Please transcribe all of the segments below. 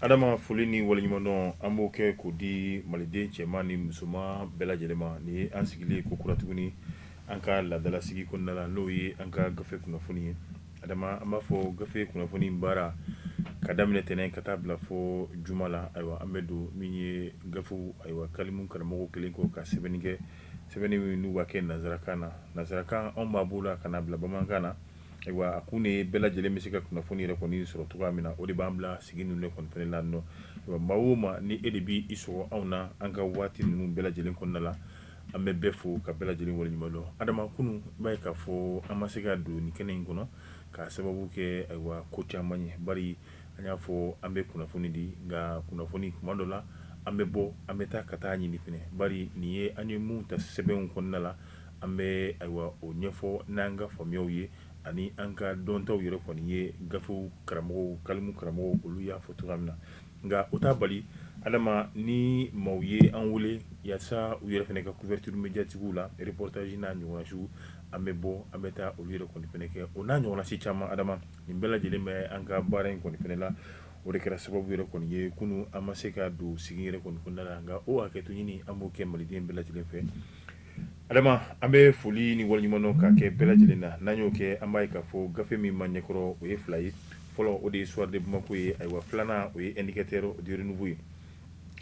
Adama, foli ni waleɲumandɔn an b'o kɛ k'o di maliden cɛman ni musoman bɛɛ lajɛlen ma. Ni ye an sigilen ko kura tuguni an ka laadalasigi kɔnɔna la, n'o ye an ka gafe kunnafoni ye. Adama, an b'a fɔ gafe kunnafoni baara ka daminɛ tɛnɛn ka taa bila fo juma la. Ayiwa, an bɛ don min ye gafew, ayiwa, kalimu karamɔgɔw kelen kɔ ka sɛbɛnni kɛ, sɛbɛnni min n'u b'a kɛ nansarakan na. Nansarakan, anw b'a b'o la ka na bila bamanankan na. Ayiwa, a kun de ye bɛɛ lajɛlen bɛ se ka kunnafoni yɛrɛ kɔni sɔrɔ cogoya min na. O de b'an bila sigi ninnu de kɔni fana la nɔ. Maa o maa ni e de b'i sɔgɔ anw na an ka waati ninnu bɛɛ lajɛlen kɔnɔna la, an bɛ bɛɛ fo ka bɛɛ lajɛlen waleɲuman dɔn. Adama, kunun i b'a ye k'a fɔ an ma se ka don nin kɛnɛ in kɔnɔ k'a sababu kɛ, ayiwa, ko caman ye. Bari an y'a fɔ an bɛ kunnafoni di, nka kunnafoni kuma dɔ la an bɛ bɔ, an bɛ taa ka taa ɲini fɛnɛ. Bari nin ye an ye mun ta sɛbɛnw kɔnɔna la, an bɛ, ayiwa, o ɲɛfɔ n'an ka faamuyaw ye ani an ka dɔntaw yɛrɛ kɔni ye. Gafew karamɔgɔw, kalimu karamɔgɔw, olu y'a fɔ cogoya min na. Nka o t'a bali, Adama, ni maaw ye an wele yaasa u yɛrɛ fana ka couverture médiatique la, reportage n'a ɲɔgɔnnasiw, an bɛ bɔ, an bɛ taa olu yɛrɛ kɔni fana kɛ, o n'a ɲɔgɔnnasi caman. Adama, nin bɛɛ lajɛlen bɛ an ka baara in kɔni fana la. O de kɛra sababu yɛrɛ kɔni ye kunun an ma se ka don sigi yɛrɛ kɔni kɔnɔna la. Nka o hakɛto ɲini an b'o kɛ maliden bɛɛ lajɛlen fɛ. Adama, an bɛ foli ni waleɲumandɔn ka kɛ bɛɛ lajɛlen na. N'an y'o kɛ, an b'a ye k'a fɔ gafe min b'an ɲɛkɔrɔ, o ye fila ye. Fɔlɔ, o de ye Soir de Bamako ye. Ayiwa, filanan, o ye Indicateur du renouveau ye.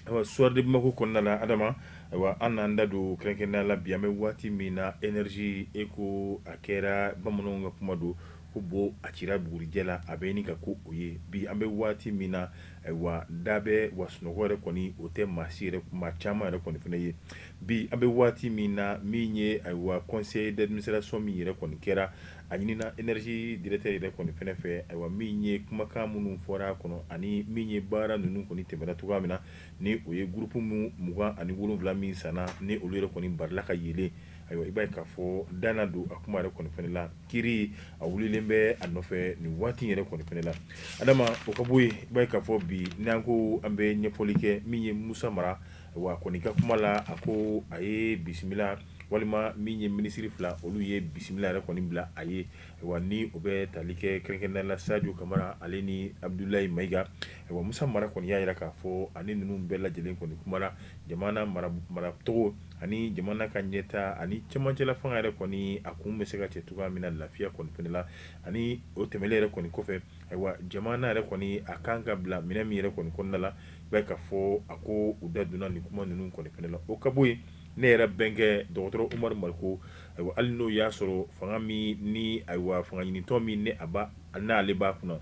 Ayiwa, Soir de Bamako kɔnɔna la, Adama, ayiwa, an n'an da don kɛrɛnkɛrɛnnenya la bi, an bɛ waati min na, énergie e ko a kɛra bamananw ka kuma don ko bo a cira bugurijɛ la, a bɛ ɲini ka ko o ye. Bi an bɛ waati min na, ayiwa, da bɛ wa sunɔgɔ yɛrɛ kɔni, o tɛ maa si yɛrɛ, maa caman yɛrɛ kɔni fana ye. Bi an bɛ waati min na, min ye, ayiwa, conseil d'administration min yɛrɛ kɔni kɛra, a ɲinina énergie directeur yɛrɛ kɔni fana fɛ. Ayiwa, min ye kumakan minnu fɔra a kɔnɔ ani min ye baara ninnu kɔni tɛmɛna cogoya min na, ni o ye groupe 27 min sanna, ni olu yɛrɛ kɔni barila ka yeelen. Ayiwa, i b'a ye k'a fɔ da na don a kuma yɛrɛ kɔni fana la. Kiri a wulilen bɛ a nɔfɛ nin waati yɛrɛ kɔni fana la. Adama, o ka bɔ yen, i b'a ye k'a fɔ bi n'an ko an bɛ ɲɛfɔli kɛ min ye Musa Mara wa kɔni ka kuma la, a ko a ye bisimila walima min ye minisiri fila, olu ye bisimila yɛrɛ kɔni bila a ye. Wa ni o bɛ tali kɛ kɛrɛnkɛrɛnnenya la Sajo Kamara ale ni Abudulayi Mayiga. Ayiwa, Musa Mara kɔni y'a jira k'a fɔ ani ninnu bɛɛ lajɛlen kɔni kumana jamana maracogo ani jamana ka ɲɛtaa ani cɛmancɛla fanga yɛrɛ kɔni, a kun bɛ se ka cɛ cogoya min na lafiya kɔni fana la. Ani o tɛmɛnen yɛrɛ kɔni kɔfɛ, ayiwa, jamana yɛrɛ kɔni a kan ka bila minɛn min yɛrɛ kɔni kɔnɔna la, i b'a ye k'a fɔ a ko u da donna nin kuma ninnu kɔni fana la. O ka bɔ yen, ne yɛrɛ bɛnkɛ dɔgɔtɔrɔ Umaru Mariko, ayiwa, hali n'o y'a sɔrɔ fanga min ni, ayiwa, fanga ɲinitɔn min ni a b'a n'ale b'a kunna,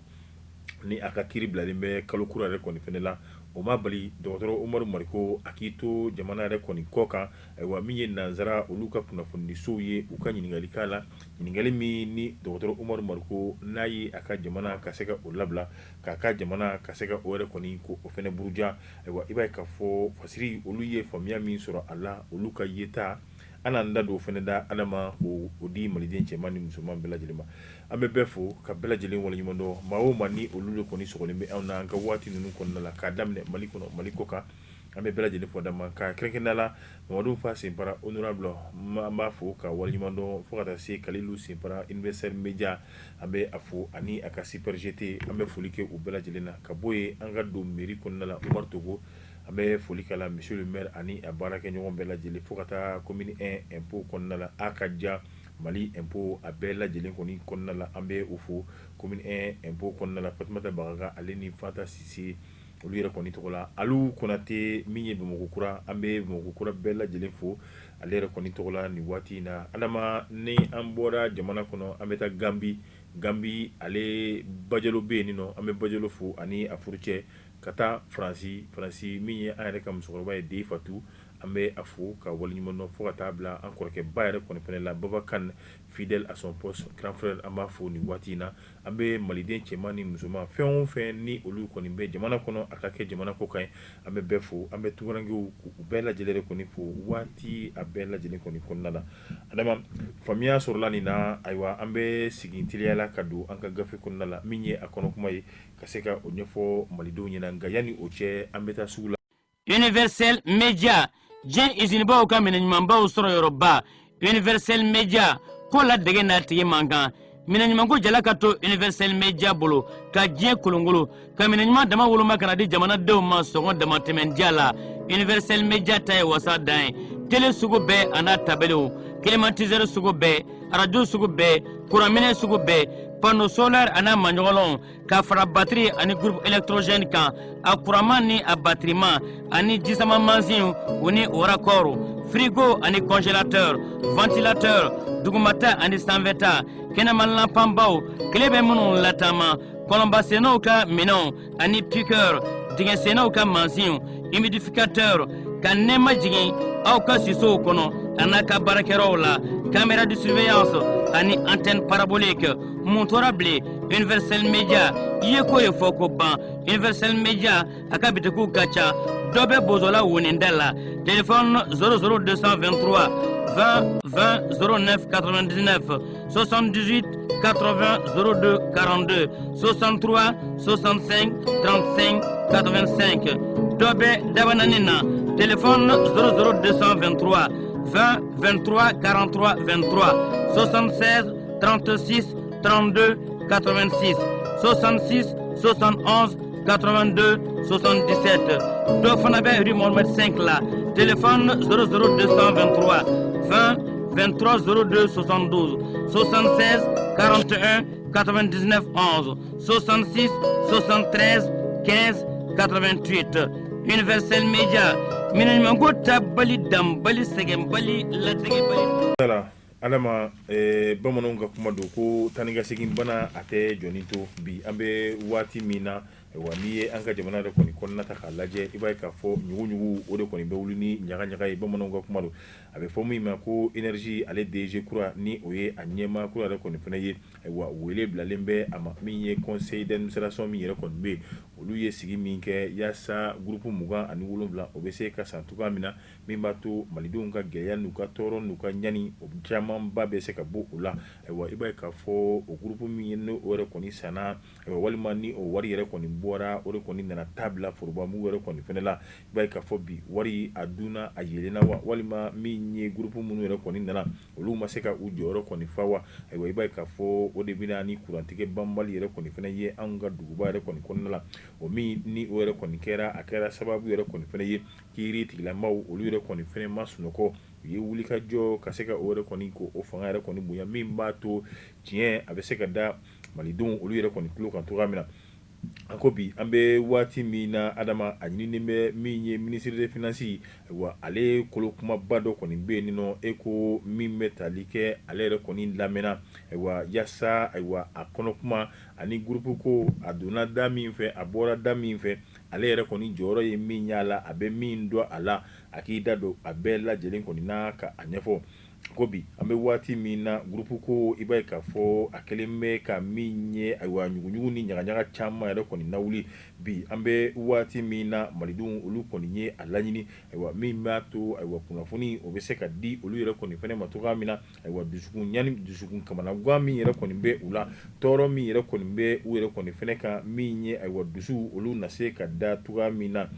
ni a ka kiri bilalen bɛ kalo kura yɛrɛ kɔni fana la, o ma bali dɔgɔtɔrɔ Umaru Mariko a k'i to jamana yɛrɛ kɔni kɔ kan. Ayiwa, min ye nansara olu ka kunnafonidisow ye, u ka ɲininkali k'a la, ɲininkali min ni dɔgɔtɔrɔ Umaru Mariko n'a ye a ka jamana ka se ka o labila, k'a ka jamana ka se ka o yɛrɛ kɔni ko o fana buruja. Ayiwa, i b'a ye k'a fɔ fasiri olu ye faamuya min sɔrɔ a la, olu ka yeta, an n'an da don o fana da, Adama, k'o di maliden cɛman ni musoman bɛɛ lajɛlen ma. An bɛ bɛɛ fo ka bɛɛ lajɛlen waleɲuman dɔn. Maa o maa ni olu de kɔni sɔgɔlen bɛ anw na an ka waati ninnu kɔnɔna la, k'a daminɛ Mali kɔnɔ, Mali kɔ kan, an bɛ bɛɛ lajɛlen fo. Adama, ka kɛrɛnkɛrɛnnenya la Mamadu Fa Senpara honorable, an b'a fo ka waleɲuman dɔn, fo ka taa se Kalilu Senpara Universel Media, an bɛ a fo ani a ka Super GT. An bɛ foli kɛ u bɛɛ lajɛlen na. Ka bɔ yen, an ka don mairie kɔnɔna la, Umaru Togo, an bɛ foli k'a la, monsieur le maire ani a baarakɛɲɔgɔn bɛɛ lajɛlen, fo ka taa commune 1 impôt kɔnɔna la, a ka ja Mali impôt a bɛɛ lajɛlen kɔni kɔnɔna la, an bɛ u fo. Commune 1 impôt kɔnɔna la, Fatumata Bagaga ale ni Fata Sise, olu yɛrɛ kɔni tɔgɔ la. Alu Konate min ye Bamakɔ kura, an bɛ Bamakɔ kura bɛɛ lajɛlen fo ale yɛrɛ kɔni tɔgɔ la nin waati in na. Adama, ni an bɔra jamana kɔnɔ, an bɛ taa Ganbi. Ganbi ale Bajalo bɛ yen nɔ, an bɛ Bajalo fo ani a furucɛ. Ka taa Faransi, Faransi min ye an yɛrɛ ka musokɔrɔba ye, Den Fatu, an bɛ a fo ka waleɲuman dɔn, fo ka taa bila an kɔrɔkɛba yɛrɛ kɔni fana la, Baba Kan, fidèle à son poste, grand frère, an b'a fo nin waati in na. An bɛ maliden cɛman ni musoman fɛn o fɛn ni olu kɔni bɛ jamana kɔnɔ, a ka kɛ jamana kɔ kan ye, an bɛ bɛɛ fo. An bɛ tunkarankew u bɛɛ lajɛlen kɔni fo waati a bɛɛ lajɛlen kɔni kɔnɔna la. Adama, faamuya sɔrɔla nin na. Ayiwa, an bɛ sigi teliya la ka don an ka gafe kɔnɔna la, min ye a kɔnɔ kuma ye, ka se ka o ɲɛfɔ malidenw ɲɛna. Nka yanni o cɛ, an bɛ taa sugu la. Universel Media. Diɲɛ izinibaw ka minɛn ɲumanbaw sɔrɔ yɔrɔba Universel Media ko la dege n'a tigi man kan. Minɛn ɲumanko jala ka to Universel Media bolo ka diɲɛ kolongolo ka minɛn ɲuman dama woloma ka na di jamanadenw ma sɔngɔ damatɛmɛndiya la. Universel Media ta ye wasa dan ye. Tele sugu bɛɛ a n'a tabelew, climatiseur sugu bɛɛ, arajo sugu bɛɛ, kuranminɛ sugu bɛɛ, panneau solaire a n'a maɲɔgɔnlɔnw, ka fara batiri ani groupe électrogène kan, a kuranman ni a batiriman ani jisama mansinw u ni o raccord, frigo ani congélateur, ventilateur, dugumata ani sanfɛta, kɛnɛma lanpanbaw, tile bɛ minnu lataama, kɔlɔnbasennaw ka minɛnw ani piqueur, dingɛsennaw ka mansinw, humidificateur, ka nɛɛma jigin aw ka sisow kɔnɔ a n'a ka baarakɛyɔrɔw la, caméra de surveillance ani antenne parabolique. Mun tora bilen? Universel Media i ye ko ye fɔ ko ban. Universel Media a ka bitikiw ka ca. Dɔ bɛ Bozola woninda la, téléphone 00223 20 20 09 99, 78 80 02 42, 63 65 35 85. Dɔ bɛ Dabanani na, téléphone 00223 20 23 43 23, 76 36 32 86, 66 71 82 77. Dɔ fana bɛ rue Mohamed 5 la, téléphone 00223 20 23 02 72, 76 41 99 11, 66 73 15 88. Universel Media, minɛn ɲumanko tabali danbali sɛgɛnbali latigɛbali. Adama, bamananw ka kuma don ko taa ni ka segin bana a tɛ jɔni to. Bi an bɛ waati min na, wa n'i ye an ka jamana yɛrɛ kɔni kɔnɔna ta k'a lajɛ, i b'a ye k'a fɔ ɲuguɲugu o de kɔni bɛ wuli ni ɲaga ɲaga ye. Bamananw ka kuma don, a bɛ fɔ min ma ko énergie, ale DG kura ni o ye a ɲɛmaa kura yɛrɛ kɔni fana ye, wa wele bilalen bɛ a ma. Min ye conseil d'administration min yɛrɛ kɔni bɛ yen, olu ye sigi min kɛ yaasa groupe 27 o bɛ se ka san cogoya min na, min b'a to malidenw ka gɛlɛya n'u ka tɔɔrɔ n'u ka ɲani o camanba bɛ se ka bɔ o la. Ayiwa, i b'a ye k'a fɔ o groupe min ye n'o yɛrɛ kɔni sanna, ayiwa, walima ni o wari yɛrɛ kɔni bɔra, o de kɔni nana taa bila foroba mugu yɛrɛ kɔni fana la. I b'a ye k'a fɔ bi wari a dunna a yeelenna wa, walima min ye groupe minnu yɛrɛ kɔni nana, olu ma se ka u jɔyɔrɔ kɔni fa wa. Ayiwa, i b'a ye k'a fɔ o de bɛna ni kurantigɛ banbali yɛrɛ kɔni fana ye anw ka duguba yɛrɛ kɔni kɔnɔna la. O min ni o yɛrɛ kɔni kɛra, a kɛra sababu yɛrɛ kɔni fana ye kiiri tigilamaw olu yɛrɛ kɔni fana ma sunɔgɔ, u ye wuli ka jɔ ka se ka o yɛrɛ kɔni ko o fanga yɛrɛ kɔni bonya, min b'a to tiɲɛ a bɛ se ka da malidenw olu yɛrɛ kɔni tulo kan cogoya min na. An ko bi an bɛ waati min na, Adama, a ɲininen bɛ min ye ministre des finances, wa ale kolo kumaba dɔ kɔni bɛ yen nɔ, e ko min bɛ tali kɛ ale yɛrɛ kɔni lamɛnna, ayiwa, yaasa ayiwa a kɔnɔ kuma ani groupe ko a donna da min fɛ, a bɔra da min fɛ, ale yɛrɛ kɔni jɔyɔrɔ ye min y'a la, a bɛ min dɔn a la, a k'i da don a bɛɛ lajɛlen kɔni na ka a ɲɛfɔ. Ko bi an bɛ waati min na, groupe ko i b'a ye k'a fɔ a kɛlen bɛ ka min ye, ayiwa, ɲuguɲugu ni ɲagaɲaga caman yɛrɛ kɔni lawuli. Bi an bɛ waati min na, malidenw olu kɔni ye a laɲini, ayiwa, min b'a to, ayiwa, kunnafoni o bɛ se ka di olu yɛrɛ kɔni fana ma cogoya min na. Ayiwa, dusukun ɲani, dusukun kamanagan min yɛrɛ kɔni bɛ u la, tɔɔrɔ min yɛrɛ kɔni bɛ u yɛrɛ kɔni fana kan, min ye, ayiwa, dusu olu na se ka da cogoya min na.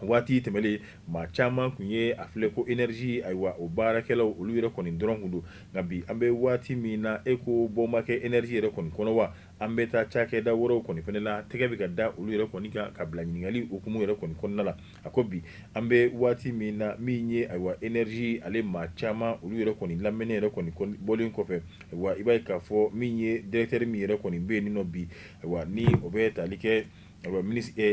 Waati tɛmɛlen, maa caman tun ye a filɛ ko énergie, ayiwa, o baarakɛlaw olu yɛrɛ kɔni dɔrɔn tun don. Nka bi an bɛ waati min na, e ko bɔ ma kɛ énergie yɛrɛ kɔni kɔnɔ wa, an bɛ taa cakɛda wɛrɛw kɔni fana la, tɛgɛ bɛ ka da olu yɛrɛ kɔni kan ka bila ɲininkali hukumu yɛrɛ kɔni kɔnɔna la. A ko bi an bɛ waati min na, min ye, ayiwa, énergie ale maa caman olu yɛrɛ kɔni lamɛnni yɛrɛ kɔni bɔlen kɔfɛ, ayiwa, i b'a ye k'a fɔ min ye directeur min yɛrɛ kɔni bɛ yen nɔ bi, ayiwa, ni o bɛ tali kɛ, ayiwa,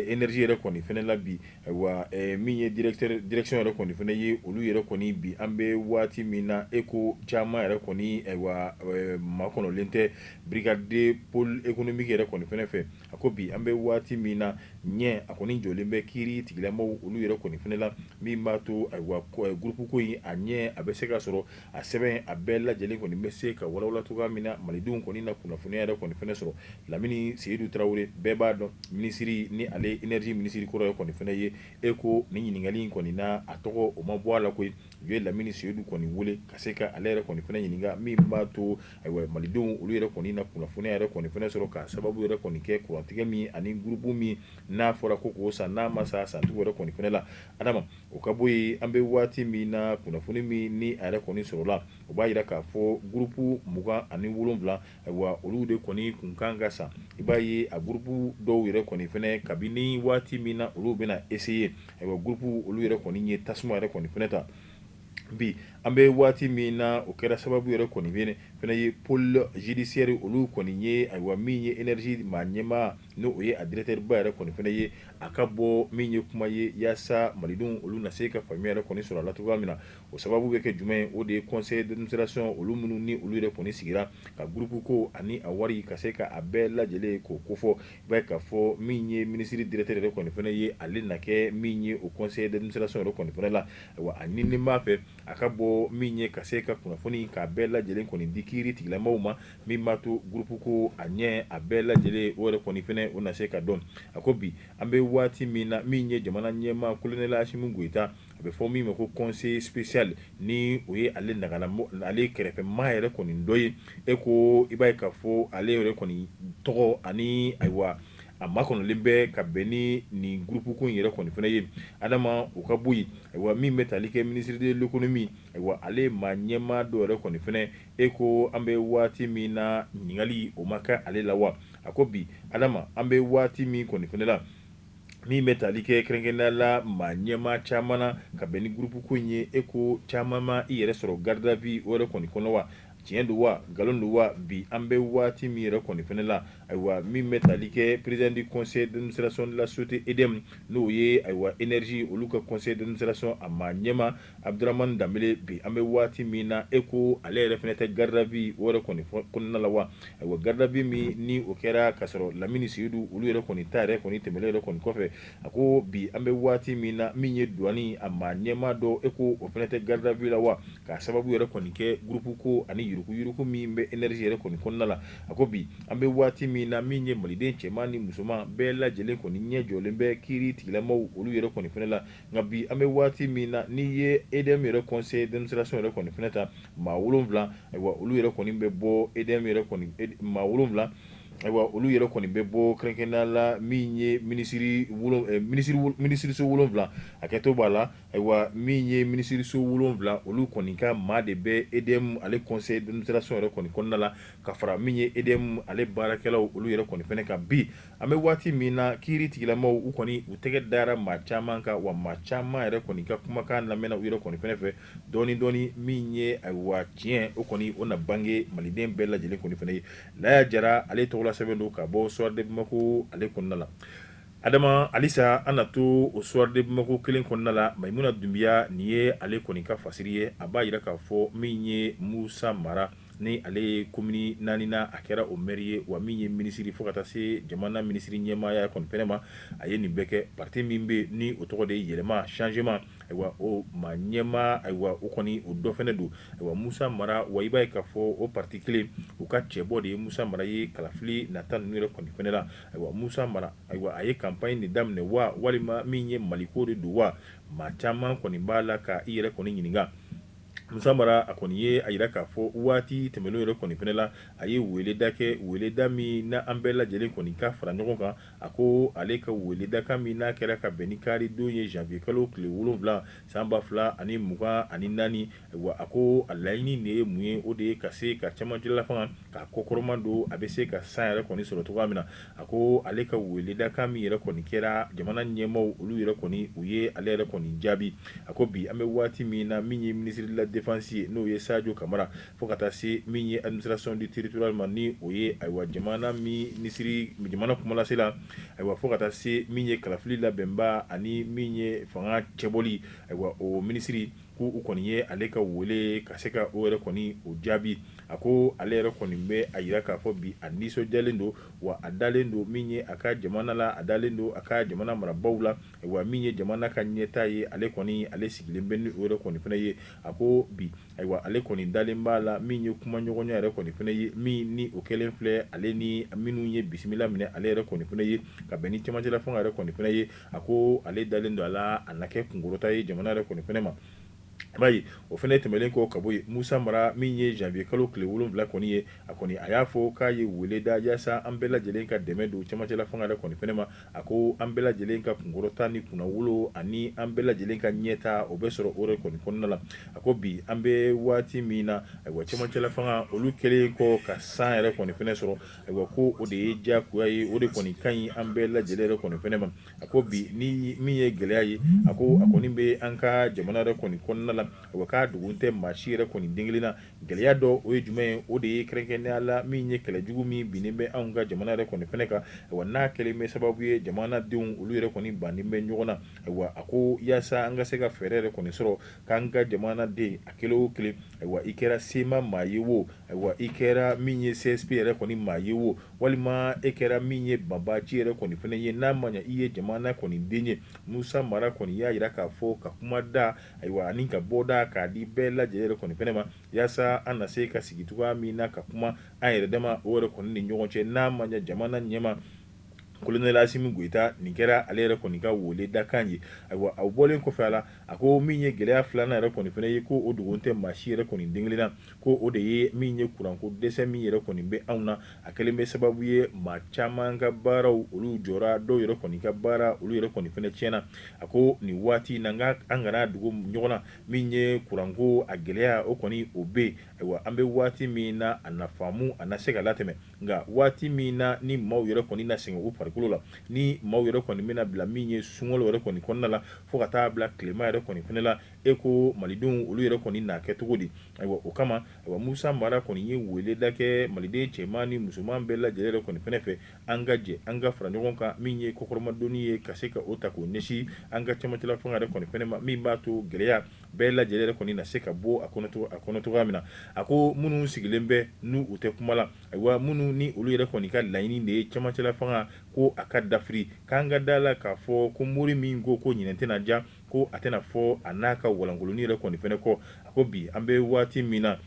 énergie yɛrɛ kɔni fana la bi, ayiwa, min ye directeur direction yɛrɛ kɔni fana ye, olu yɛrɛ kɔni bi an bɛ waati min na, e ko caman yɛrɛ kɔni, ayiwa, makɔnɔlen tɛ brigade de pôle économique yɛrɛ kɔni fana fɛ. A ko bi an bɛ waati min na, ɲɛ a kɔni jɔlen bɛ kiiri tigilamaw olu yɛrɛ kɔni fana la, min b'a to, ayiwa, groupe ko in a ɲɛ a bɛ se ka sɔrɔ, a sɛbɛn a bɛɛ lajɛlen kɔni bɛ se ka walawala cogoya min na, malidenw kɔni na kunnafoniya yɛrɛ kɔni fana sɔrɔ. Lamini Seyidu Tarawele, bɛɛ b'a dɔn, minisiri ni ale énergie minisiri kɔrɔ kɔni fana ye, e ko ni ɲininkali in kɔni na, a tɔgɔ o ma bɔ a la koyi. U ye Lamini Seyidu kɔni wele ka se ka ale yɛrɛ kɔni fana ɲininka, min b'a to, ayiwa, malidenw olu yɛrɛ kɔni na kunnafoniya yɛrɛ kɔni fana sɔrɔ, ka sababu yɛrɛ kɔni kɛ kurantigɛ min ani groupe min n'a fɔra ko k'o san, n'a ma san sancogo yɛrɛ kɔni fana la. Adama, O ka bɔ yen, an bɛ waati min na, kunnafoni min ni a yɛrɛ kɔni sɔrɔla, o b'a jira k'a fɔ groupe 27, ayiwa, olu de kɔni kun kan ka san. I b'a ye a groupe dɔw yɛrɛ kɔni fɛnɛ, kabini waati min na olu bɛna essayer, ayiwa, groupe olu yɛrɛ kɔni ye tasuma yɛrɛ kɔni fɛnɛ ta. Bi an bɛ waati min na, o kɛra sababu yɛrɛ kɔni fɛnɛ ye pôle judiciaire olu kɔni ye, ayiwa, min ye énergie maa ɲɛmaa, n'o o ye a directeur ba yɛrɛ kɔni fɛnɛ ye, a ka bɔ min ye kuma ye yaasa malidenw olu na se ka faamuya yɛrɛ kɔni sɔrɔ a la cogoya min na. O sababu bɛ kɛ jumɛn ye? O de ye conseil d'administration olu minnu ni olu yɛrɛ kɔni sigira ka groupe ko ani a wari ka se ka a bɛɛ lajɛlen k'o kofɔ. I b'a ye k'a fɔ min ye ministre directeur yɛrɛ kɔni fɛnɛ ye, ale na kɛ min ye o conseil d'administration yɛrɛ kɔni fɛnɛ la. Ayiwa, a ɲininen b'a fɛ a ka bɔ min ye ka se ka kunnafoni k'a bɛɛ lajɛlen kɔni di kiiri tigilamaw ma, min b'a to groupe ko a ɲɛ a bɛɛ lajɛlen o yɛrɛ kɔni fɛnɛ o na se ka dɔn. A ko bi an bɛ waati min na, min ye jamana ɲɛmaa colonel Assimi Goïta, a bɛ fɔ min ma ko conseiller spécial, ni o ye ale nagala ale kɛrɛfɛmaa yɛrɛ kɔni dɔ ye, e ko i b'a ye k'a fɔ ale yɛrɛ kɔni tɔgɔ ani ayiwa a makɔnɔlen bɛ ka bɛn ni nin groupe ko in yɛrɛ kɔni fɛnɛ ye. Adama, o ka bɔ yen, ayiwa, min bɛ tali kɛ ministre de l'économie, ayiwa, ale maa ɲɛmaa dɔ yɛrɛ kɔni fɛnɛ, e ko an bɛ waati min na, ɲininkali o ma kɛ ale la wa? A ko bi, Adama, an bɛ waati min kɔni fɛnɛ la, min bɛ tali kɛ kɛrɛnkɛrɛnnenya la maa ɲɛmaa caman na ka bɛn ni groupe ko in ye, e ko caman ma i yɛrɛ sɔrɔ garde à vue o yɛrɛ kɔni kɔnɔ wa? Tiɲɛ don wa, nkalon don wa? Bi an bɛ waati min yɛrɛ kɔni fɛnɛ la, ayiwa, min bɛ tali kɛ président du conseil d'administration de la société EDM, n'o ye ayiwa énergie olu ka conseil d'administration a maa ɲɛmaa Abdramane Dembélé, bi an bɛ waati min na, e ko ale yɛrɛ fɛnɛ tɛ garde à vue o yɛrɛ kɔni kɔnɔna la wa? Ayiwa, garde à vue min ni o kɛra ka sɔrɔ Lamini Seyidu olu yɛrɛ kɔni ta yɛrɛ kɔni tɛmɛnen yɛrɛ kɔni kɔfɛ, a ko bi an bɛ waati min na, min ye douane a maa ɲɛmaa dɔ, e ko o fɛnɛ tɛ garde à vue la wa, k'a sababu yɛrɛ kɔni kɛ groupe ko ani yuruguyurugu min bɛ énergie yɛrɛ kɔni kɔnɔna la. A ko bi an bɛ waati min na, min ye maliden cɛman ni musoman bɛɛ lajɛlen kɔni ɲɛ jɔlen bɛ kiiri tigilamaw olu yɛrɛ kɔni fɛnɛ la. Nka bi an bɛ waati min na, n'i ye EDM yɛrɛ conseil d'administration yɛrɛ kɔni fɛnɛ ta, maa 7, ayiwa, olu yɛrɛ kɔni bɛ bɔ EDM yɛrɛ kɔni maa 7, ayiwa, olu yɛrɛ kɔni bɛ bɔ kɛrɛnkɛrɛnnenya la min ye minisiriso 7, hakɛto b'a la, ayiwa, min ye minisiriso 7, olu kɔni ka maa de bɛ EDM ale conseil d'administration yɛrɛ kɔni kɔnɔna la, ka fara min ye EDM ale baarakɛlaw olu yɛrɛ kɔni fɛnɛ kan. Bi an bɛ waati min na, kiiri tigilamaw u kɔni u tɛgɛ dara maa caman kan, wa maa caman yɛrɛ kɔni ka kumakan lamɛnna u yɛrɛ kɔni fɛnɛ fɛ dɔɔni dɔɔni. Min ye ayiwa tiɲɛ, o kɔni o na bange maliden bɛɛ lajɛlen kɔni fɛnɛ ye. Laya Jara, ale tɔgɔla sɛbɛn don ka bɔ Soir de Bamako ale kɔnɔna la. Adama, halisa an na to o Soir de Bamako kelen kɔnɔna la. Mayimuna Dunbiya, nin ye ale kɔni ka fasiri ye. A b'a jira k'a fɔ min ye Musa Mara, ni ale ye komini 4 na, a kɛra o maire ye, wa min ye minisiri fo ka taa se jamana minisiri ɲɛmaaya kɔni fɛnɛ ma, a ye nin bɛɛ kɛ. Parti min bɛ ni o tɔgɔ de ye yɛlɛma, changement, ayiwa, o maa ɲɛmaa, ayiwa, o kɔni o dɔ fɛnɛ don, ayiwa, Musa Mara. Wa i b'a ye k'a fɔ o parti kelen u ka cɛbɔ de ye Musa Mara ye kalafili nata ninnu yɛrɛ kɔni fɛnɛ la. Ayiwa, Musa Mara, ayiwa, a ye campagne de daminɛ wa, walima min ye Maliko de don wa? Maa caman kɔni b'a la ka i yɛrɛ kɔni ɲininka. Musa Mara, a kɔni ye a jira k'a fɔ waati tɛmɛnen yɛrɛ kɔni fɛnɛ la, a ye weleda kɛ, weleda min na an bɛɛ lajɛlen kɔni ka fara ɲɔgɔn kan. A ko ale ka weledakan min n'a kɛra ka bɛn ni karidon ye, janvier kalo tile 7 san 2024, wa a ko a laɲini de ye mun ye? O de ye ka se ka cɛmancɛla fanga k'a kɔkɔrɔma don, a bɛ se ka san yɛrɛ kɔni sɔrɔ cogoya min na. A ko ale ka weledakan min yɛrɛ kɔni kɛra, jamana ɲɛmaaw olu yɛrɛ kɔni u ye ale yɛrɛ kɔni jaabi. A ko bi an bɛ waati min na, min ye ministre de la défense ye, n'o ye Sadio Kamara, fo ka taa se min ye administration du territoire ma, ni o ye ayiwa jamana minisiri, jamana kumalasela, ayiwa, fo ka taa se min ye kalafili labɛnba ani min ye fanga cɛbɔli, ayiwa, o minisiri, ko u kɔni ye ale ka wele ka se ka o yɛrɛ kɔni o jaabi. A ko ale yɛrɛ kɔni bɛ a jira k'a fɔ bi a nisɔndiyalen don, wa a dalen don min ye a ka jamana la, a dalen don a ka jamana marabaaw la, wa min ye jamana ka ɲɛtaa ye, ale kɔni ale sigilen bɛ ni o yɛrɛ kɔni fana ye. A ko bi, ayiwa, ale kɔni dalen b'a la min ye kumaɲɔgɔnya yɛrɛ kɔni fana ye, min ni o kɛlen filɛ, ale ni minnu ye bisimila minɛ ale yɛrɛ kɔni fana ye ka bɛn ni cɛmancɛla fanga yɛrɛ kɔni fana ye. A ko ale dalen don a la, a na kɛ kunkɔrɔta ye jamana yɛrɛ kɔni fana ma. I b'a ye o fana tɛmɛnen kɔ ka bɔ yen, Musa Mara min ye janvier kalo tile 7 kɔni ye, a kɔni a y'a fɔ k'a ye wele da yaasa an bɛɛ lajɛlen ka dɛmɛ don cɛmancɛla fanga yɛrɛ kɔni fana ma. A ko an bɛɛ lajɛlen ka kunkɔrɔta ni kunnawolo ani an bɛɛ lajɛlen ka ɲɛta, o bɛ sɔrɔ o yɛrɛ kɔni kɔnɔna la. A ko bi an bɛ waati min na, ayiwa, cɛmancɛla fanga olu kɛlen kɔ ka san yɛrɛ kɔni fana sɔrɔ, ayiwa, ko o de ye diyagoya ye, o de kɔni ka ɲi an bɛɛ lajɛlen yɛrɛ kɔni fana ma. A ko bi ni min ye gɛlɛya ye, a ko a kɔni bɛ an ka jamana yɛrɛ kɔni kɔnɔna la, wa k'a dogo tɛ maa si yɛrɛ kɔni den kelen na. Gɛlɛya dɔ, o ye jumɛn ye? O de ye kɛrɛnkɛrɛnnenya la min ye kɛlɛjugu min binnen bɛ anw ka jamana yɛrɛ kɔni fana kan, wa n'a kɛlen bɛ sababu ye jamanadenw olu yɛrɛ kɔni bannen bɛ ɲɔgɔn na. Ayiwa, a ko yaasa an ka se ka fɛɛrɛ yɛrɛ kɔni sɔrɔ k'an ka jamanaden a kelen o kelen, ayiwa, i kɛra CMA maa ye wo, ayiwa, i kɛra min ye CSP yɛrɛ kɔni maa ye wo, walima e kɛra min ye banbaanci yɛrɛ kɔni fana ye, n'a ma ɲɛ i ye jamana kɔni den ye. Musa Mara kɔni y'a jira k'a fɔ ka kuma da, ayiwa, ani ka bɔda k'a di bɛɛ lajɛlen yɛrɛ kɔni fana ma, yaasa an na se ka sigi cogoya min na ka kuma an yɛrɛ dama o yɛrɛ kɔni ni ɲɔgɔn cɛ, n'a ma ɲɛ jamana ɲɛmaa Colonel Asimi Goyita, nin kɛra ale yɛrɛ kɔni ka wele dakan ye. Ayiwa, a bɔlen kɔfɛ a la, a ko min ye gɛlɛya filanan yɛrɛ kɔni fana ye, ko o dogo tɛ maa si yɛrɛ kɔni den kelen na, ko o de ye min ye kuranko dɛsɛ min yɛrɛ kɔni bɛ anw na. A kɛlen bɛ sababu ye maa caman ka baaraw olu jɔra, dɔw yɛrɛ kɔni ka baara olu yɛrɛ kɔni fana tiɲɛna. A ko nin waati na, nka an kana dogo ɲɔgɔn na, min ye kuranko a gɛlɛya o kɔni o bɛ yen. Ayiwa, an bɛ waati min na, a na faamu, a na se ka latɛmɛ. Nka waati min na ni maaw yɛrɛ kɔni na sɛgɛn u farikolo la, ni maaw yɛrɛ kɔni bɛna bila min ye sunkalo yɛrɛ kɔni kɔnɔna la fo ka taa bila tilema yɛrɛ kɔni fana la, e ko malidenw olu yɛrɛ kɔni n'a kɛ cogo di? Ayiwa, o kama, ayiwa, Musa Mara kɔni ye weleda kɛ maliden cɛman ni musoman bɛɛ lajɛlen yɛrɛ kɔni fana fɛ, an ka jɛ an ka fara ɲɔgɔn kan, min ye kɔkɔrɔmadonni ye ka se ka o ta k'o ɲɛsin an ka cɛmancɛla fanga yɛrɛ kɔni fana ma, min b'a to gɛlɛya bɛɛ lajɛlen yɛrɛ kɔni na se ka bɔ a kɔnɔ cogoya min na. A ko minnu sigilen bɛ n'u u tɛ kuma la, ayiwa, minnu ni olu yɛrɛ kɔni ka laɲini de ye cɛmancɛla fanga ko a ka dafiri, k'an ka da la k'a fɔ ko mori min ko ko ɲinɛ tɛna diya, ko a tɛna fɔ a n'a ka walankolonin yɛrɛ kɔni fana kɔ. A ko bi an bɛ waati min na,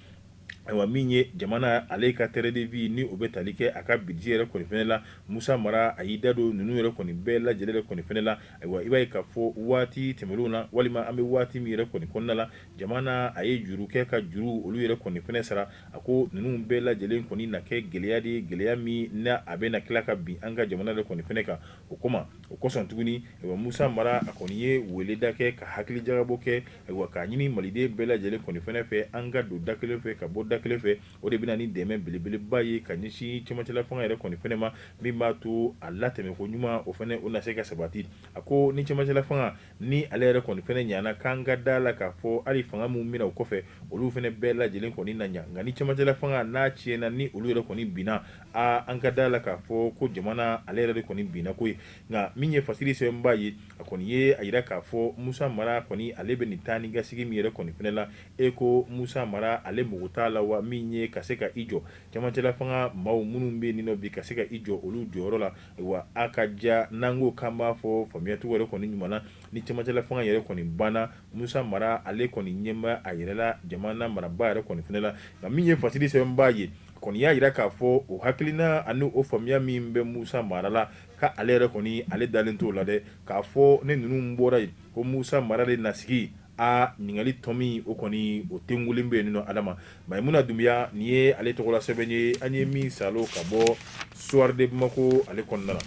ayiwa, min ye jamana ale ka train de vie ni o bɛ tali kɛ a ka budget yɛrɛ kɔni fana la, Musa Mara a y'i da don ninnu yɛrɛ kɔni bɛɛ lajɛlen yɛrɛ kɔni fana la. Ayiwa, i b'a ye k'a fɔ waati tɛmɛnlenw na, walima an bɛ waati min yɛrɛ kɔni kɔnɔna la, jamana a ye juru kɛ ka juru olu yɛrɛ kɔni fana sara. A ko ninnu bɛɛ lajɛlen kɔni na kɛ gɛlɛya de ye, gɛlɛya min n'a a bɛ na tila ka bin an ka jamana yɛrɛ kɔni fana kan. O kama o kosɔn tuguni, ayiwa, Musa Mara a kɔni ye weleda kɛ ka hakili jagabɔ kɛ, ayiwa, k'a ɲini maliden bɛɛ lajɛlen kɔni fana fɛ, an ka don da kelen fɛ ka bɔ da kelen fɛ. O de bɛna ni dɛmɛ belebeleba ye ka ɲɛsin cɛmancɛla fanga yɛrɛ kɔni fana ma, min b'a to a latɛmɛko ɲuman o fana o na se ka sabati. A ko ni cɛmancɛla fanga ni ale yɛrɛ kɔni fana ɲana, k'an ka da la k'a fɔ hali fanga min bɛna o kɔfɛ, olu fana bɛɛ lajɛlen kɔni na ɲa. Nka ni cɛmancɛla fanga n'a tiɲɛna, ni olu yɛrɛ kɔni binna, aa, an ka da la k'a fɔ ko jamana ale yɛrɛ de kɔni binna ko ye. Nka min ye fasiri sɛbɛnba ye, a kɔni ye a jira k'a fɔ Musa Mara kɔni ale bɛ nin taa ni ka segin min yɛrɛ kɔni fana la, e ko Musa Mara ale mago t'a la wa min ye ka se ka i jɔ cɛmancɛla fanga maaw minnu bɛ yen nɔ bi, ka se ka i jɔ olu jɔyɔrɔ la. Wa a ka ja n'an ko k'an b'a fɔ faamuyacogo yɛrɛ kɔni ɲuman na, ni cɛmancɛla fanga yɛrɛ kɔni banna, Musa Mara ale kɔni ɲɛ bɛ a yɛrɛ la jamana marabaa yɛrɛ kɔni fana la. Nka min ye fasiri sɛbɛnba ye, a kɔni y'a jira k'a fɔ o hakilina ani o faamuya min bɛ Musa Mara la, ka ale yɛrɛ kɔni ale dalen t'o la dɛ, k'a fɔ ni ninnu bɔra yen ko Musa Mara de na sigi. A ɲininkali tɔ min o kɔni o tengulen bɛ yen nɔ. Adama Mayimuna Dunbiya, nin ye ale tɔgɔla sɛbɛn ye an ye min salo ka bɔ Soir de Bamako ale kɔnɔna la.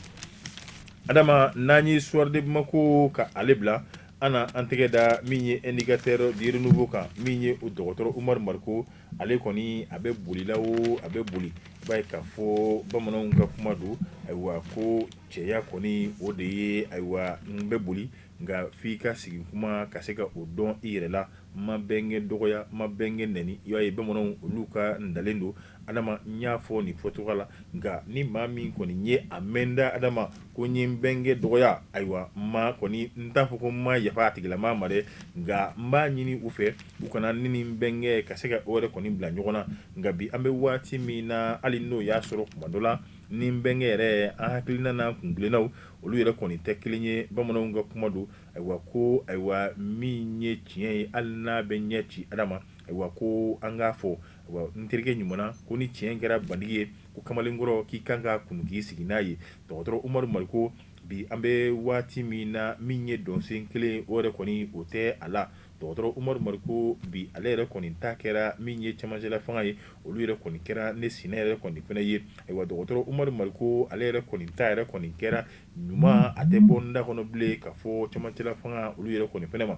Adama, n'an ye Soir de Bamako ka ale bila, an na an tɛgɛ da min ye Indicateur du Renouveau kan, min ye o dɔgɔtɔrɔ Umaru Mariko, ale kɔni a bɛ boli la o a bɛ boli. I b'a ye k'a fɔ bamananw ka kuma don, ayiwa, ko cɛya kɔni o de ye, ayiwa, n bɛ boli, nka f'i ka sigi kuma ka se ka o dɔn i yɛrɛ la. Ma bɛnkɛ dɔgɔya, ma bɛnkɛ nɛni. I b'a ye bamananw olu ka ntalen don. Adama, n y'a fɔ nin fɔcogo la, nka ni maa min kɔni ye a mɛn da Adama ko n ye n bɛnkɛ dɔgɔya, ayiwa, n ma kɔni n t'a fɔ ko n ma yafa a tigilamaa ma dɛ, nka n b'a ɲini u fɛ u kana ne ni n bɛnkɛ ka se ka o yɛrɛ kɔni bila ɲɔgɔn na. Nka bi an bɛ waati min na, hali n'o y'a sɔrɔ kuma dɔ la ni n bɛnkɛ yɛrɛ an hakilina n'an kuntilennaw olu yɛrɛ kɔni tɛ kelen ye, bamananw ka kuma don, ayiwa, ko ayiwa min ye tiɲɛ ye, hali n'a bɛ ɲɛ ci Adama, ayiwa, ko an k'a fɔ. Ayiwa, n terikɛ ɲuman na, ko ni tiɲɛ kɛra bandigi ye, ko kamalenkɔrɔ k'i kan ka kunu k'i sigi n'a ye. Dɔgɔtɔrɔ Umaru Mariko, bi an bɛ waati min na, min ye dɔnsen kelen o yɛrɛ kɔni o tɛ a la. Dɔgɔtɔrɔ Umaru Mariko bi ale yɛrɛ kɔni ta kɛra min ye cɛmancɛla fanga ye, olu yɛrɛ kɔni kɛra ne sinɛ yɛrɛ kɔni fana ye. Ayiwa, dɔgɔtɔrɔ Umaru Mariko ale yɛrɛ kɔni ta yɛrɛ kɔni kɛra ɲuman, a tɛ bɔ n da kɔnɔ bilen ka fɔ cɛmancɛla fanga olu yɛrɛ kɔni fana ma.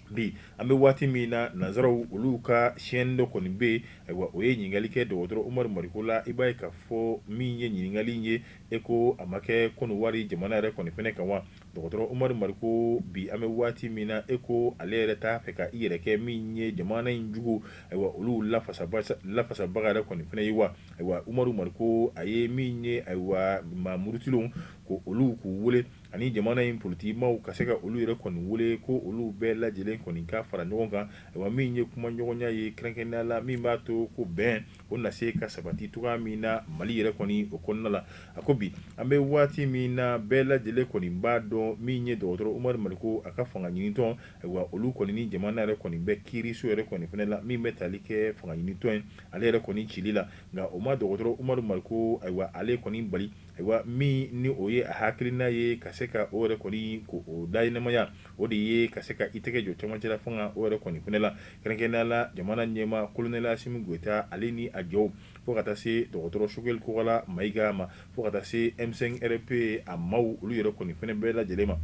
Bi an bɛ waati min na, nansaraw olu ka chaîne dɔ kɔni bɛ yen. Ayiwa, o ye ɲininkali kɛ dɔgɔtɔrɔ Umaru Mariko la. I b'a ye k'a fɔ min ye ɲininkali ye, e ko a ma kɛ Kɔnɔwari jamana yɛrɛ kɔni fana kan wa? Dɔgɔtɔrɔ Umaru Mariko bi an bɛ waati min na, e ko ale yɛrɛ t'a fɛ ka i yɛrɛ kɛ min ye jamana in jugu, ayiwa, olu lafasabaga yɛrɛ kɔni fana ye wa? Ayiwa, Umaru Mariko a ye min ye, ayiwa, maa murutilenw ko olu k'u wele ani jamana in politikimaw ka se ka olu yɛrɛ kɔni wele ko olu bɛɛ lajɛlen kɔni ka fara ɲɔgɔn kan, ayiwa, min ye kumaɲɔgɔnya ye kɛrɛnkɛrɛnnenya la, min b'a to ko bɛn o na se ka sabati cogoya min na Mali yɛrɛ kɔni o kɔnɔna la. A ko bi an bɛ waati min na, bɛɛ lajɛlen kɔni b'a dɔn min ye dɔgɔtɔrɔ Umaru Mariko a ka fanga ɲinitɔn, ayiwa, olu kɔni ni jamana yɛrɛ kɔni bɛ kiiriso yɛrɛ kɔni fana la min bɛ tali kɛ fanga ɲinitɔn ye ale yɛrɛ kɔni cili la. Nka o ma dɔgɔtɔrɔ Umaru Mariko, ayiwa, ale kɔni bali, ayiwa, min ni o ye a hakilina ye ka se ka o yɛrɛ kɔni ko o daɲɛnamaya, o de ye ka se ka i tɛgɛ jɔ cɛmancɛla fanga o yɛrɛ kɔni fana la, kɛrɛnkɛrɛnnenya la jamana ɲɛmaa kolonɛli Asimi Goyita ale ni a jɔw, fo ka taa se dɔgɔtɔrɔ Sogɛli Kokala Mayiga ma, fo ka taa se M5 RP a maaw olu yɛrɛ kɔni fana bɛɛ lajɛlen ma.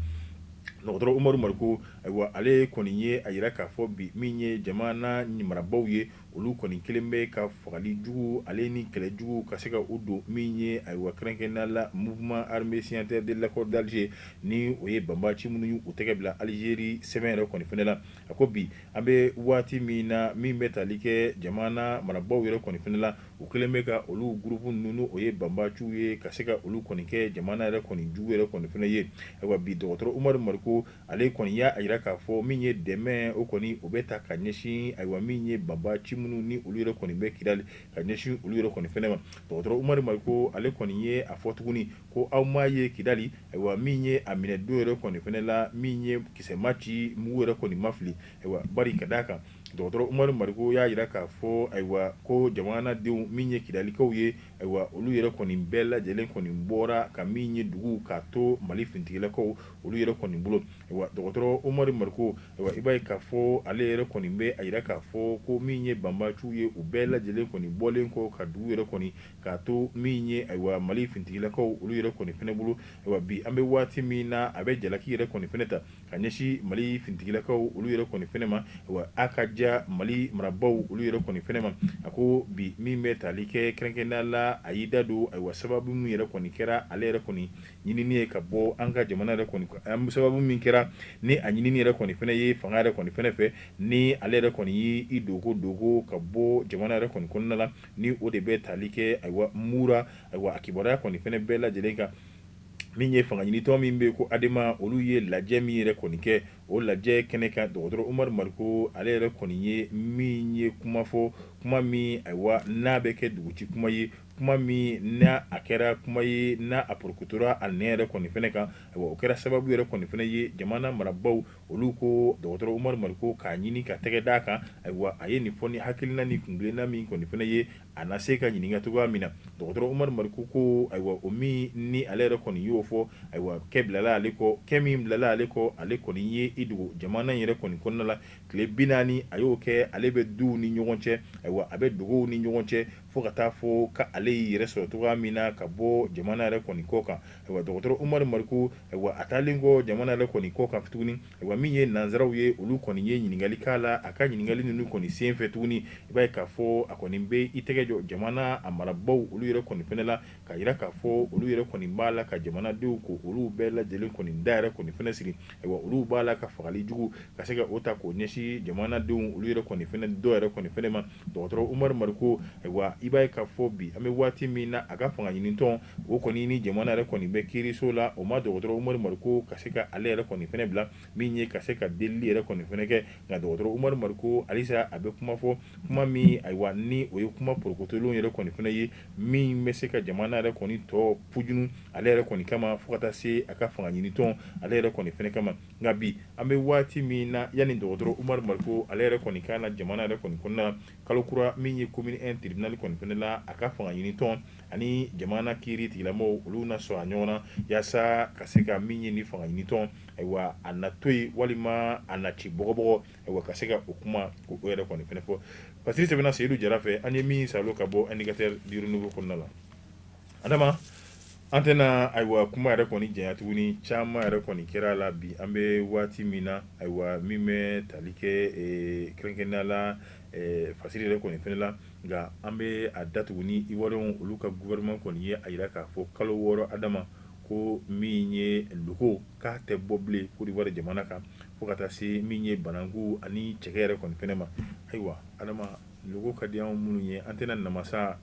Dɔgɔtɔrɔ Umaru Mariko, ayiwa, ale kɔni ye a jira k'a fɔ bi min ye jamana marabaaw ye, olu kɔni kelen bɛ ka fagali jugu ale ni kɛlɛ jugu ka se ka u don min ye, ayiwa, kɛrɛnkɛrɛnnenya la Mouvement armé signataire de l'accord d'Alger, ni o ye banbaanci minnu y'u tɛgɛ bila Alizeri sɛbɛn yɛrɛ kɔni fana la. A ko bi an bɛ waati min na, min bɛ tali kɛ jamana marabaaw yɛrɛ kɔni fana la, u kelen bɛ ka olu groupe ninnu, o ye banbaanciw ye, ka se ka olu kɔni kɛ jamana yɛrɛ kɔni jugu yɛrɛ kɔni fana ye. Ayiwa, bi dɔgɔtɔrɔ Umaru Mariko ale kɔni y'a jira k'a fɔ min ye dɛmɛ o kɔni o bɛ ta ka ɲɛsin, ayiwa, min ye banbaanci minnu ni olu yɛrɛ kɔni bɛ Kidali, ka ɲɛsin olu yɛrɛ kɔni fana ma. Dɔgɔtɔrɔ Umaru Mariko ale kɔni ye a fɔ tuguni ko aw m'a ye Kidali, ayiwa, min ye a minɛ don yɛrɛ kɔni fana la, min ye kisɛ ma ci, mugu yɛrɛ kɔni ma fili. Ayiwa, bari ka d'a kan, dɔgɔtɔrɔ Umaru Mariko y'a jira k'a fɔ, ayiwa, ko jamanadenw min ye Kidalikaw ye, ayiwa, olu yɛrɛ kɔni bɛɛ lajɛlen kɔni bɔra ka min ye dugu k'a to Mali finitigilakaw olu yɛrɛ kɔni bolo. Ayiwa, dɔgɔtɔrɔ Umaru Mariko, ayiwa, i b'a ye k'a fɔ ale yɛrɛ kɔni bɛ a jira k'a fɔ ko min ye banbaanciw ye, u bɛɛ lajɛlen kɔni bɔlen kɔ ka dugu yɛrɛ kɔni k'a to min ye, ayiwa, Mali finitigilakaw olu yɛrɛ kɔni fana bolo. Ayiwa, bi an bɛ waati min na, a bɛ jalaki yɛrɛ kɔni fana ta ka ɲɛsin Mali finitigilakaw olu yɛrɛ kɔni fana ma, wa a ka ja Mali marabaaw olu yɛrɛ kɔni fana ma. A ko bi min bɛ tali kɛ kɛrɛnkɛrɛnnenya la, a y'i da don, ayiwa, sababu min yɛrɛ kɔni kɛra ale yɛrɛ kɔni ɲinini ye ka bɔ an ka jamana yɛrɛ kɔni, sababu min kɛra ni a ɲinini yɛrɛ kɔni fana ye fanga yɛrɛ kɔni fana fɛ, ni ale yɛrɛ kɔni y'i dogo dogo ka bɔ jamana yɛrɛ kɔni kɔnɔna la, ni o de bɛ tali kɛ, ayiwa, Mura, ayiwa, a kibaruya kɔni fana bɛɛ lajɛlen kan. Min ye fanga ɲinitɔn min bɛ ko Adema, olu ye lajɛ min yɛrɛ kɔni kɛ, o lajɛ kɛnɛ kan, dɔgɔtɔrɔ Umaru Mariko ale yɛrɛ kɔni ye min ye kuma fɔ, kuma min, ayiwa, n'a bɛ kɛ duguci kuma ye, kuma min n'a a kɛra kuma ye n'a a porokotora a nɛn yɛrɛ kɔni fana kan. Ayiwa, o kɛra sababu yɛrɛ kɔni fana ye jamana marabaaw olu ko dɔgɔtɔrɔ Umaru Mariko k'a ɲini ka tɛgɛ d'a kan. Ayiwa, a ye nin fɔ ni hakilina ni kuntilenna min kɔni fana ye, a na se ka ɲininka cogoya min na. Dɔgɔtɔrɔ Umaru Mariko ko, ayiwa, o min ni ale yɛrɛ kɔni y'o fɔ, ayiwa, kɛ bilala ale kɔ, kɛ min bilala ale kɔ, ale kɔni ye i dogo jamana in yɛrɛ kɔni kɔnɔna la tile 40, a y'o kɛ ale bɛ duw ni ɲɔgɔn cɛ, ayiwa, a bɛ dogow ni ɲɔgɔn cɛ, fo ka taa fɔ ka ale y'i yɛrɛ sɔrɔ cogoya min na ka bɔ jamana yɛrɛ kɔni kɔ kan. Ayiwa, dɔgɔtɔrɔ Umaru Mariko, ayiwa, a taalen kɔ jamana yɛrɛ kɔni kɔ kan tuguni, ayiwa, min ye nansaraw ye, olu kɔni ye ɲininkali k'a la. A ka ɲininkali ninnu kɔni senfɛ tuguni, i b'a ye k'a fɔ a kɔni bɛ i tɛgɛ jɔ jamana a marabaaw olu yɛrɛ kɔni fana la, k'a jira k'a fɔ olu yɛrɛ kɔni b'a la ka jamanadenw ko olu bɛɛ lajɛlen kɔni da yɛrɛ kɔni fana siri. Ayiwa, olu b'a la ka fagali jugu ka se ka o ta k'o ɲɛsin jamanadenw olu yɛrɛ kɔni fana dɔw yɛrɛ kɔni fana ma. Dɔgɔtɔrɔ Umaru Mariko, ayiwa, i b'a ye k'a fɔ bi an bɛ waati min na, a ka fanga ɲinitɔn o kɔni ni jamana yɛrɛ kɔni bɛ kiiriso la, o ma dɔgɔtɔrɔ Umaru Mariko ka se ka ale yɛrɛ kɔni fana bila min ye ka se ka delili yɛrɛ kɔni fana kɛ. Nka dɔgɔtɔrɔ Umaru Mariko halisa a bɛ kuma fɔ, kuma min, ayiwa, ni o ye kuma porokotolenw yɛrɛ kɔni fana ye, min bɛ se ka jamana yɛrɛ kɔni tɔ pujunu ale yɛrɛ kɔni kama, fo ka taa se a ka fanga ɲinitɔn ale yɛrɛ kɔni fana kama. Nka bi an bɛ waati min na, yanni dɔgɔtɔrɔ Umaru Mariko ale yɛrɛ kɔni ka na jamana yɛrɛ kɔni kɔnɔna, kalo kura min ye commune 1 tribunal kɔni kɔni fɛnɛ la, a ka fanga ɲini tɔn ani jamana kiiri tigilamɔgɔw, olu na sɔn a ɲɔgɔn na yaasa ka se ka min ye ni fanga ɲini tɔn, ayiwa, a na to yen walima a na ci bɔgɔbɔgɔ, ayiwa, ka se ka o kuma ko o yɛrɛ kɔni fɛnɛ fɔ. Fasiri sɛbɛnna Seyidu Jara fɛ, an ye min salo ka bɔ Indicateur du Renouveau kɔnɔna la. Adama, an tɛna, ayiwa, kuma yɛrɛ kɔni janya tuguni. Caman yɛrɛ kɔni kɛra a la bi an bɛ waati min na, ayiwa, min bɛ tali kɛ kɛrɛnkɛrɛnnenya la fasiri yɛrɛ kɔni fɛnɛ la. Nka an bɛ a datugu ni Ivoiriyɛnw olu ka gouvernement kɔni ye a jira k'a fɔ kalo 6, Adama, ko min ye logo k'a tɛ bɔ bilen Côte d'Ivoire jamana kan, fo ka taa se min ye bananku ani cɛkɛ yɛrɛ kɔni fɛnɛ ma. Ayiwa Adama, logo ka di anw minnu ye, an tɛna namasa.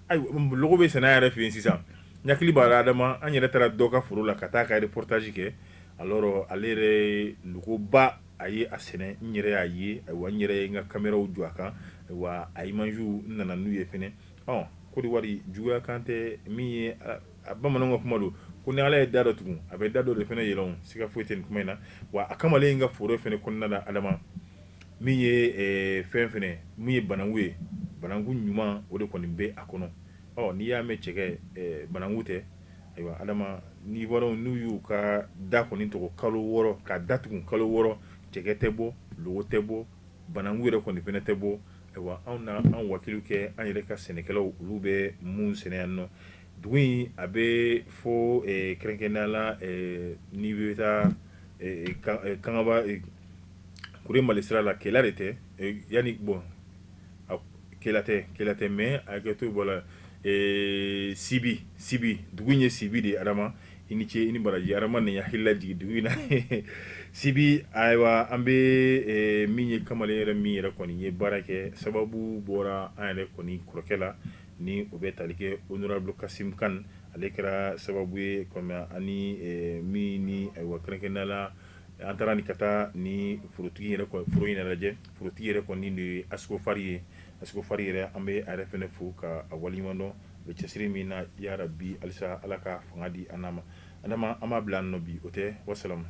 Ayiwa, logo bɛ sɛnɛ yɛrɛ fɛ yen sisan. N hakili b'a la, Adama, an yɛrɛ taara dɔ ka foro la ka taa ka reportage kɛ. Alors ale yɛrɛ ye logoba, a ye a sɛnɛ, n yɛrɛ y'a ye. Ayiwa, n yɛrɛ ye n ka caméraw jɔ a kan. Ayiwa, a images n nana n'u ye fɛnɛ. Ɔ Côte d'Ivoire, juguya kan tɛ min ye, bamananw ka kuma don ko ni Ala ye da dɔ tugun, a bɛ da dɔ de fɛnɛ yɛlɛ. Siga foyi tɛ nin kuma in na. Wa a kamalen in ka foro fɛnɛ kɔnɔna la, Adama, min ye fɛn fɛnɛ, min ye bananku ye, bananku ɲuman, o de kɔni bɛ a kɔnɔ. Ɔ n'i y'a mɛn cɛkɛ, bananku tɛ. Ayiwa Adama, ni Ivoiriyɛnw n'u y'u ka da kɔni tugu kalo 6, ka da tugu kalo 6, cɛkɛ tɛ bɔ, logo tɛ bɔ, bananku yɛrɛ kɔni fɛnɛ tɛ bɔ. Ayiwa, anw na an wakilu kɛ an yɛrɛ ka sɛnɛkɛlaw, olu bɛ mun sɛnɛ yan nɔ dugu in, a bɛ fɔ kɛrɛnkɛrɛnnenya la, n'i bɛ taa Kangaba Kure Mali sira la, Kela de tɛ yanni, bon, Kela tɛ, Kela tɛ, mais a kɛ to bɔ la Sibi. Sibi, dugu in ye Sibi de ye. Adama, i ni ce, i ni baraji. Adama, nin hakili lajigin dugu in na, Sibi. Ayiwa, an bɛ min ye, kamalen yɛrɛ min yɛrɛ kɔni ye baara kɛ, sababu bɔra an yɛrɛ kɔni kɔrɔkɛ la, ni o bɛ tali kɛ honorable Kasim Kan. Ale kɛra sababu ye kɔmi ani min ni, ayiwa, kɛrɛnkɛrɛnnenya la, an taara ni ka taa ni forotigi yɛrɛ, foro in lajɛ. Forotigi yɛrɛ kɔni de ye Ascofari ye. Ascofari yɛrɛ, an bɛ a yɛrɛ fɛnɛ fo ka a waleɲuman dɔn bɛ cɛsiri min na. Yarabi, halisa Ala ka fanga di an n'a ma. Adama, an b'a bila nɔ bi, o tɛ. Wasalamu.